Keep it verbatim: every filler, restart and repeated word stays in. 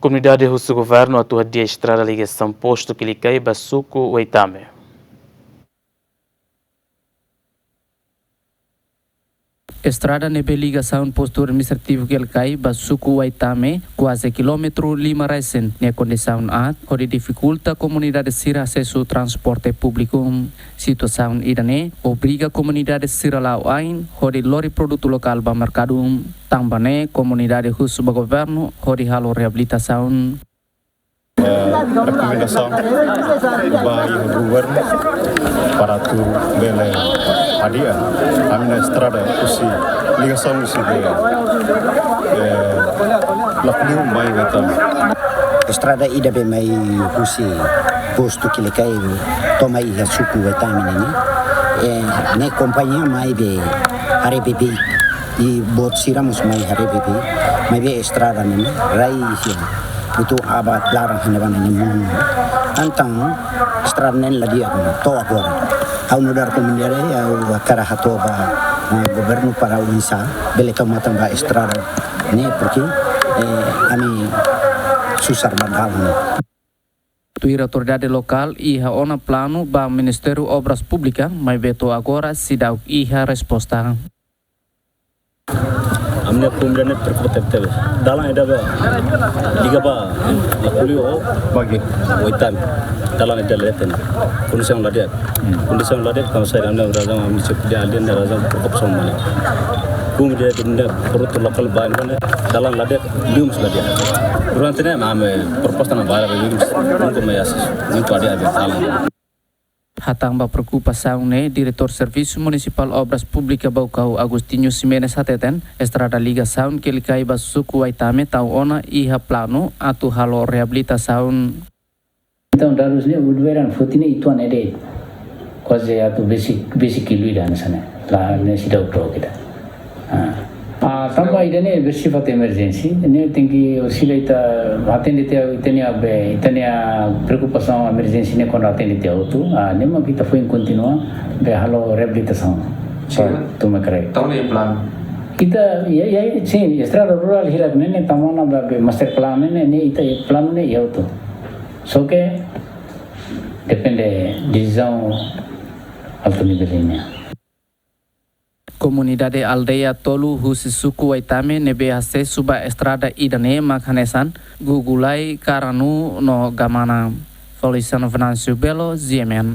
Komunidade husu governu atu hadi'a estrada ligasaun postu Kilikai ba suku Waitame. Estrada ne'ebé ligasaun postu administrativu Kilikai ba suku Waitame, kuaze kilómetru lima resin, nia kondisaun aat, hodi difikulta komunidade sira asesu transporte públiku. Situasaun ida-ne'e obriga komunidade sira la'o ain hodi lori produtu lokál ba merkadu. Tanba ne'e komunidade husu ba governu hodi halo reabilitasaun. Eh, rekomendasaun ba iha governu para atu bele hadi'a ami-nia estrada husi ligasaun husi be, eh, Lakuliu mai Waitame. Estrada ida be mai husi postu Kilikai to'o mai iha suku Waitame ne'e. Eh, ne'e kompañia mai be haree beibeik. I boot sira mós mai haree beibeik. Maibé estrada ne'e rai iha butuh abad laran hanesan ne'e monu. Entaun estrada ne'e la di'ak ona to'o agora. Ha'u nu'udar komunidade, ha'u hakarak hato'o ba, eh, governu para oinsá bele tau matan ba estrada ne'e, porke, eh, ami susar ba dalan ne'e. Tuir autoridade lokál iha ona planu ba Ministériu Obras Públikas, maibé to'o agora seidauk iha resposta. Ami-nia komunidade ne'e preokupa tebetebes. Dalan ida be liga ba Lakuliu ho Waitame. Dalan ida la di'ak ona. Kondisaun la di'ak. Kondisaun la di'ak, tanba saida, ami-nia razaun, ami setiap dia aldeia nia razaun preokupasaun mane. Komunidade ne'e produtu lokál ba ne'e, dalan la di'ak, liu mós la di'ak. Durante ne'e ami proposta ne'e ba liu mós, nunka mai asesu, nunka hadi'a dalan. Hatán ba preokupasaun ne'e, Diretór Servisu Munisipál Obras Públikas Baucau, Agostinho Ximenes, hateten, estrada ligasaun Kilikai ba suku Waitame tau ona iha planu atu halo reabilitasaun. Entaun, dadus ne'e, uluk ne'ebé foti ne'e uitoan ne'e de'it. Kuaze atu besik, besik kilu ida hanesan ne'e. La ne'e seidauk troke ida. Ah. Ah, tanba ida-ne'e bersifat emerjénsia, ne'e tenke orsida ita atende tiha ita-nia be, ita-nia preokupasaun emerjénsia ne'e kuandu atende tiha hotu. Ah, ne'e mak ita foin kontinua be halo reabilitasaun. Sin. Tuma kere. Entaun ne'e planu. Ita, ya, ya, sin, estrada rurál hirak ne'e, ne'e tama ona ba be master plan ne'e, ne'e ita planu ne'e iha hotu. Só ke depende desizaun altu nivel nian. Komunidade aldeia tolu husi suku Waitame ne'ebé asesu ba estrada ida-ne'e mak hanesan Gugulai, Karanu no Gamana. Feliciano Venâncio Belo, G M N.